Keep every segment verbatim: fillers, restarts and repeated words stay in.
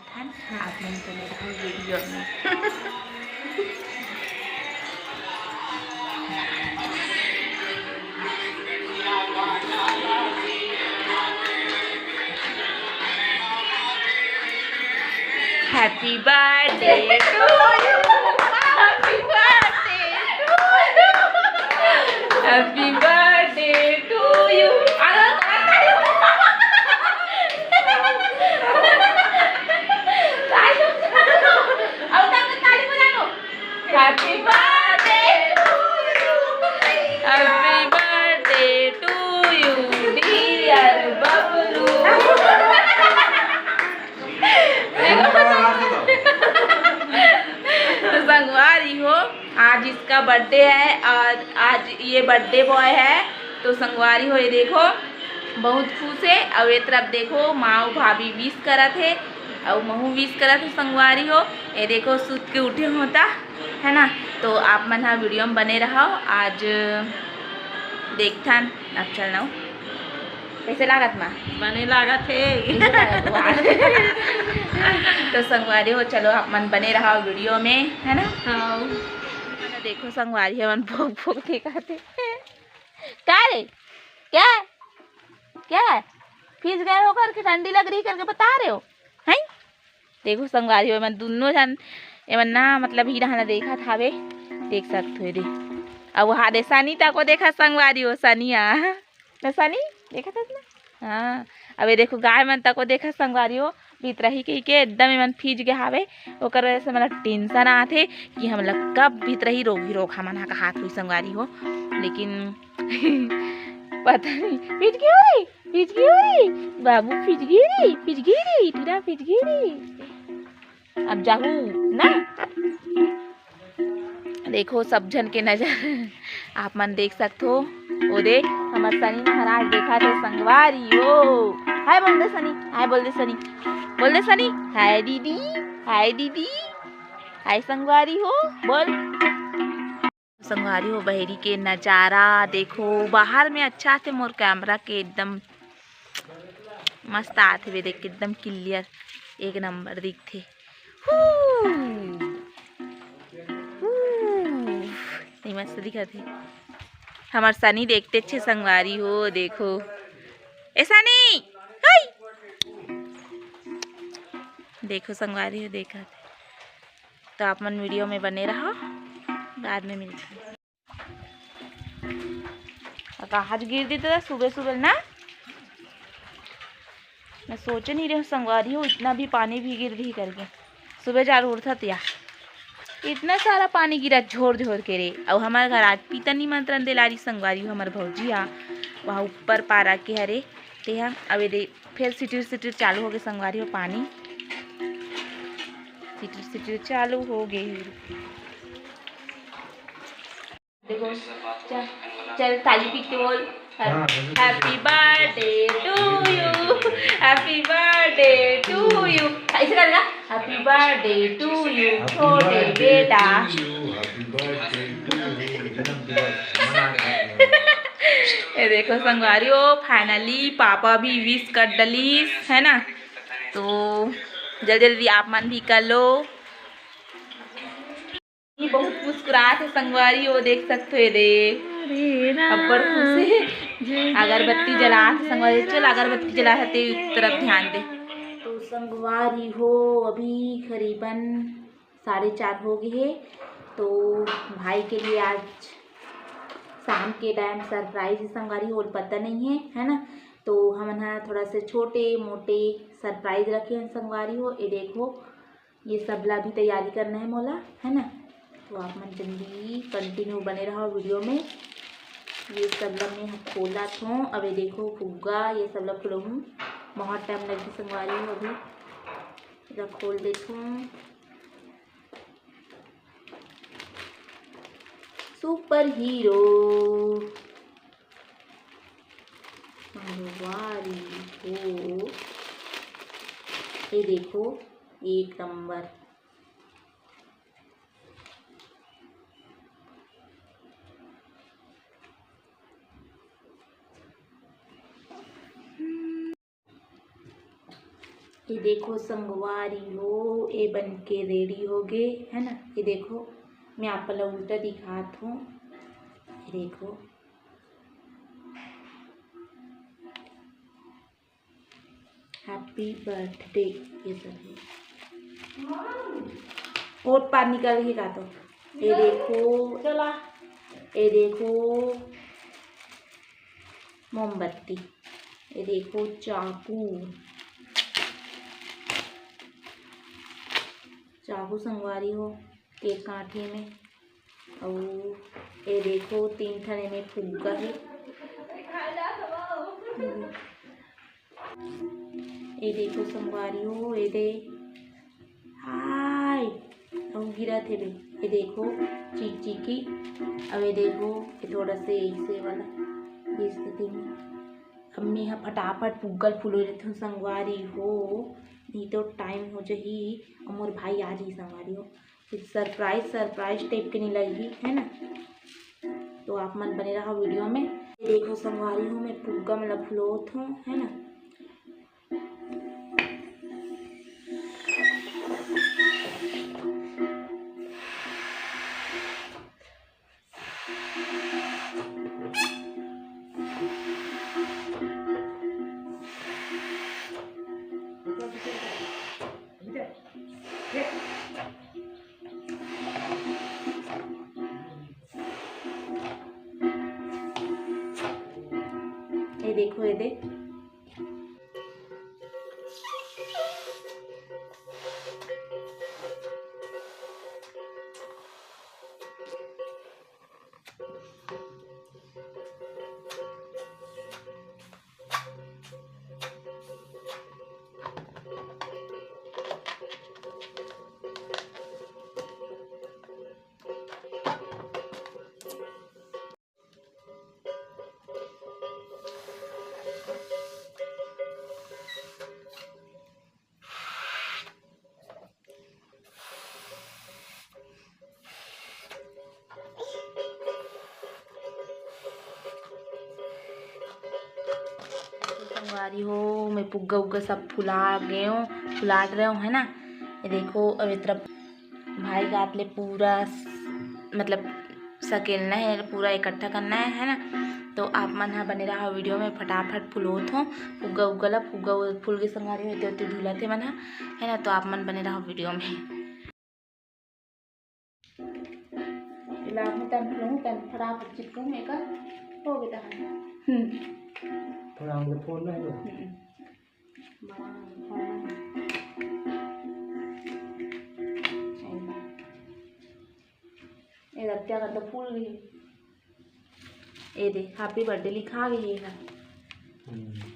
आप मन बने रहो वीडियो में। Happy birthday to you. Happy birthday to you. Happy birthday to you. Happy birthday to you. Happy birthday to you, dear Bablu. तो संगवारी हो, आज इसका बर्थडे है और आज ये बर्थडे बॉय है। तो संगवारी हो, ये देखो, बहुत खुश है। और ये तरफ देखो, माँ अउ भाभी विश करत है और महू विश करत है संगवारी हो। ये देखो, सुत के उठे होता है ना। तो आप मन हा वीडियो में बने रहो। आज देखथन, अब चलना हो। कैसे लागत माँ? बने लागत है। कैसे लागत माँ? तो संगवारी हो, चलो आप मन बने रहो वीडियो में, है ना? हाँ। देखो संगवारी हो, मन भोग भोग देखत हे। का रे? क्या? क्या है? फीज गए हो करके, ठंडी लग रही करके बता रहे हो, हैं? देखो संगवारी हो, एमन दुनों झन, एमन ना, मतलब, हीरा हना देखत हावे, देख सकत हो रे। अब वहाँ दे सनी तको देखा संगवारी हो, सनिया। ना सनी, देखत हस ना? हाँ, अब ये देखो गाय मन तको देखा संगवारी हो, भीतरही कही के एकदम एमन फीज गे हावे। ओकर वजह से मतलब टेंशन आथे कि हमला कब भीतरही रोगी रोग हमन हा कहात हुई संगवारी हो, लेकिन पता नहीं। फीज गे हो रे, फीज गे हो रे, बाबू फीज गे रे, फीज गे रे, टूरा फीज गे रे। अब जाहू ना। देखो सब झन के नजर आप मन देख सकत हो। ओ दे, हमर सनी महाराज देखा थे संगवारी हो। हाय बोल दे सनी, हाय बोल दे सनी, बोल दे सनी, हाय दीदी, हाय दीदी, हाय संगवारी हो, बोल। संगवारी हो, बहरी के नजारा देखो, बाहर में अच्छा आथे, मोर कैमरा के एकदम मस्त आथे बे, देख एकदम क्लियर, एक नंबर दिखथे। हू, हू, नहीं मस्त दिखत हे। हमर सनी देखते अच्छे संगवारी हो, देखो ए सनी, हई। देखो संगवारी हो, देखत हे। तो आप मन वीडियो में बने रहो, बाद में मिलते हैं। अका आज गिर दी तो सुबह सुबह ना, मैं सोचे नहीं रहे संगवारी हो, इतना भी पानी भी गिर दी करके। सुबह चार उठत या इतना सारा पानी गिरा झोर झोर के रे। अउ हमारे घर आज पीता निमंत्रण दिला रही संगवारी हो, हमारे भौजी हा वहाँ ऊपर पारा के हरे, ते हम अब ये दे फिर सिटिर सिटिर चालू हो गए संगवारी हो पानी, सिटिर सिटिर चालू हो गए। देखो, चल, चल, ताली पीट के बोल, हाँ, बोलो। Happy birthday to you, happy birthday to you। ऐसे करेगा, Happy birthday to you, Happy छोटे birthday बेटा। To you, happy birthday to you, जन्म दिवस मना रहे हैं। ये देखो संगवारी हो, finally पापा भी विश कर डलीस, है ना? तो जल्दी जल्दी आप मन भी कर लो। ये बहुत मुस्कुरात हे संगवारी हो, देख सकत हो ये दे। अरे राम, अब्बड़ खुश हे। जय जय अगरबत्ती राम, जलात हे संगवारी, जय चल राम, अगरबत्ती जय जलात हे, तेरी तरफ ध्यान दे। तो संगवारी हो, अभी करीबन साढ़े चार हो गए हे। तो भाई के लिए आज शाम के टाइम सरप्राइज हे संगवारी हो, पता नहीं है, है ना? तो हमन हा थोड़ा से छोटे मोटे सरप्राइज रखे हैं संगवारी हो। ये देखो, ये सब ला भी तैयारी करना है मोला, है ना? तो आप मन जल्दी कंटिन्यू बने रहो वीडियो में। ये सब ला मैं खोलत हूँ। अब ये देखो फुग्गा, ये सब ला खोलहूँ, बहुत टाइम लगी संगवारी हो। अभी एला खोल देत हूँ। सुपर हीरो संगवारी हो, ये देखो एक नंबर। ये देखो संगवारी हो, ये बन के रेडी हो गे है ना। ये देखो, मैं आप ला उल्टा दिखात हूँ। ये देखो, हैप्पी बर्थडे। ये सब है। और पार निकल के का तो, ये देखो, चला, ये देखो मोमबत्ती, ये देखो चाकू, चाकू संगवारी हो, केक काटे में। अउ ये देखो, तीन ठन एमे फुग्गा हे। ये देखो संगवारी हो, ये दे, हाय, अउ गिरत हे बे। ये देखो, चिकचिकी, अउ ये देखो, ये थोड़ा से ऐसे वाला, ये स्थिति में। अब मैं ह फटाफट फुग्गा ल फुलो लेथों संगवारी हो, नहीं तो टाइम हो जाही अउ मोर भाई आ जाही संगवारी हो। कुछ सरप्राइज, सरप्राइज टाइप के नहीं लगही, है ना? तो आप मन बने रहा वीडियो में। देखो संगवारी हो, मैं फुग्गा मतलब फुलोत हूँ, है ना? ये देखो, ये देख। संगवारी हो, मैं फुग्गा उग्गा सब फुला गए हूँ, फुलाट रहे हूँ, है ना। ये देखो, अब इतना भाई के हाथ ले पूरा स-, मतलब सकेलना है, पूरा इकट्ठा करना है, है ना। तो आप मन ह बने रहा वीडियो में, फटाफट फुलोत हो फुग्गा उग्गा ला। फुग्गा उग्गा फूल के संगवारी होते होते ढूलत हे मन ह, है ना। तो आप मन बने रहा वीडियो में। इला हूँ तन फुलहूँ तन फटाफट चिपकूँ एकर, हो गे तहन। हम्म। थोड़ा हमको फोन नहीं दो। हम्म। ए रत्या का तो फूल गई। ए दे, हैप्पी बर्थडे लिखा गई है। हम्म।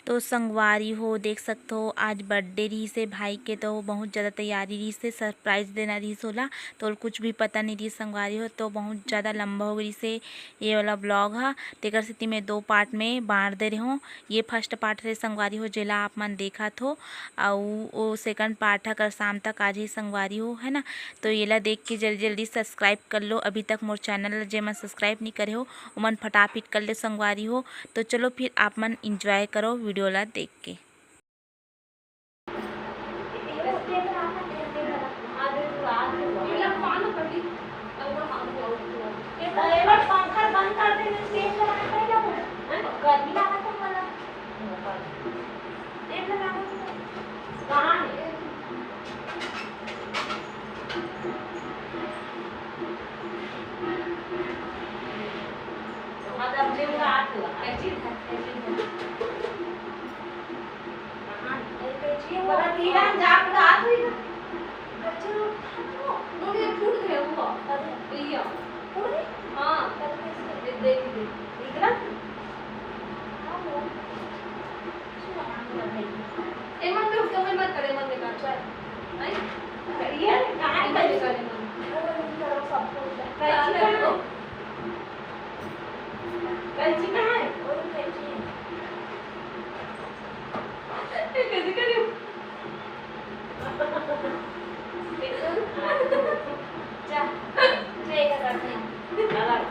तो संगवारी हो, देख सकथो, आज बर्थडे रहिस हे भाई के, तो बहुत ज़्यादा तैयारी रहिस हे, सरप्राइज देना रहिस ओला, तो कुछ भी पता नहीं रहिस संगवारी हो, तो बहुत ज़्यादा लंबा हो गइस हे ये वाला ब्लॉग ह, तेकर सेती मैं दो पार्ट में बांट दे रहे हूँ। ये फर्स्ट पार्ट रहे संगवारी हो, जेला आप मन देखत हो, अउ वो सेकंड पार्ट ह कल शाम तक आ जाही संगवारी हो, है ना। तो येला देख के जल्दी जल्दी सब्सक्राइब कर लो, अभी तक मोर चैनल ला जेमन सब्सक्राइब नहीं करे हो, ओमन फटाफट कर ले संगवारी हो। तो चलो फिर आप मन एंजॉय करो वीडियो ला देख के। कैंची कहाँ है? और कैंची है? ये कैसे करी? जा, जा, एक हजार नहीं। अलग।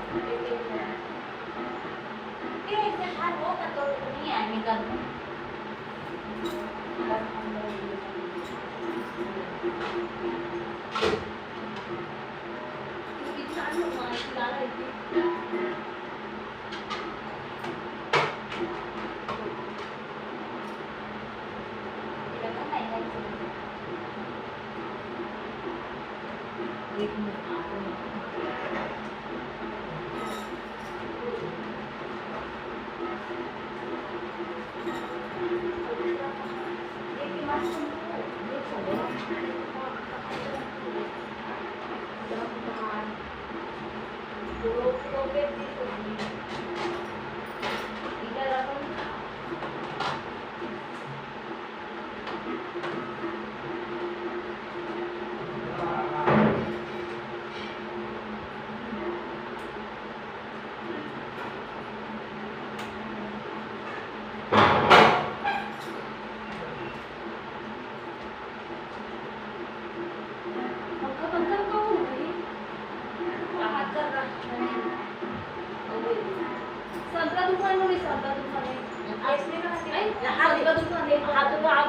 ये ऐसे हाथ होगा तो नहीं आएंगे घर में। पंखा, पंखा तो हो गई। हाथ कर रहा है। संतरा दुकान में, संतरा दुकान में। ऐसे में नहीं, संतरा दुकान में। हाथ तो आग।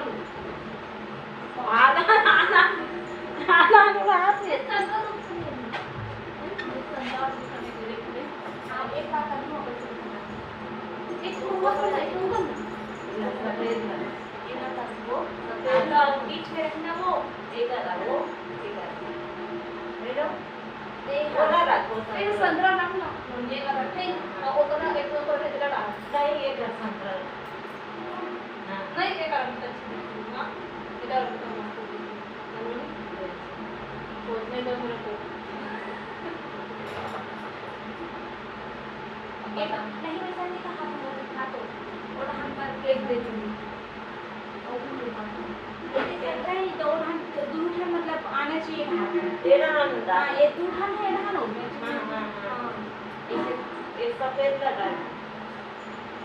आधा, आधा, आधा, आधा हाथ में। संतरा दुकान में। संतरा दुकान में पूरे, पूरे। हाँ, एक बात अभी वापस करना। एक तो हुआ तो नहीं, तुम करना। ये ना कर वो, सफेद का बीच में रखना वो, ये कर रहा वो, ये कर रहा। हेलो? ये ओला रखो, ये संतरा। संतरा रखना, ये कर रहा। ठीक, और वो तो ना, एक तो ऊपर से इधर डाल। नहीं, ये कर संतरा। हाँ। नहीं, ये कर, अभी तक हाँ, इधर अभी तक मस्त हो गई। सोचने दो मेरे को। ये तो नहीं, वैसा नहीं कहा तुमने, दिखा दो। वो तो हम कर फेंक देती हूँ। वो भी नहीं पता। ये तो चल रहा है, तो वो हम दू ठन मतलब आना चाहिए वहाँ पे। ये ना हम हाँ, ये दू ठन है ना, हाँ, हाँ, हाँ। हाँ। इसे, ये सफेद लगा है।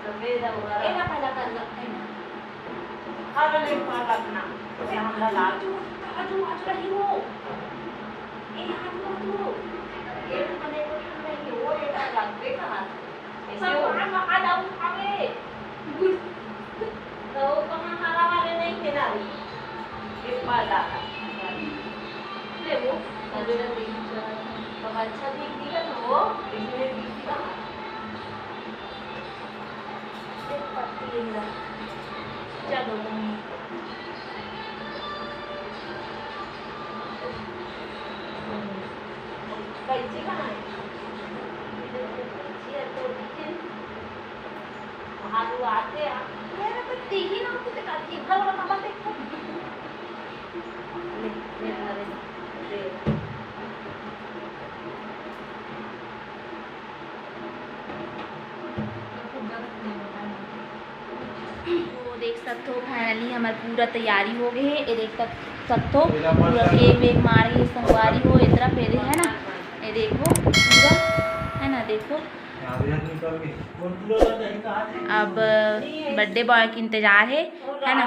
सफेद और हरा। ये ना पहला कर लगते हैं। हर वाले में पहला अपना, ये हमरा लाल। आजू, आजू, आजू रही हो। ये आजू, आजू। ये भी बने को ठंड नहीं है, वो ये ना लगते कहाँ से? सब वहाँ का आ जाओ, खावे। तो वो कहाँ हरा वाले नहीं थे ना, एक बार डाला। ले वो, अच्छा दिख, तो अच्छा दिख दिया तो वो, इसमें दिख दिया। एक पत्ती इधर। चलो, मम्मी। कैंची कहाँ है? इधर तो कैंची है, तो ठीक है। हाथ वो आते हैं। मेरा तो तीन ही ना होते, तो काफी घर वाला कहाँ देखो? ले, ले, ले, ले। तो देख सकथो, finally हमर पूरा तैयारी हो गए हे। ये देख सक-, सकथो, पूरा केक वेक मारे हे, संगवारी हो, इतना पहले है ना, ये देखो पूरा, है ना, देखो। अब birthday boy के इंतजार हे, है ना।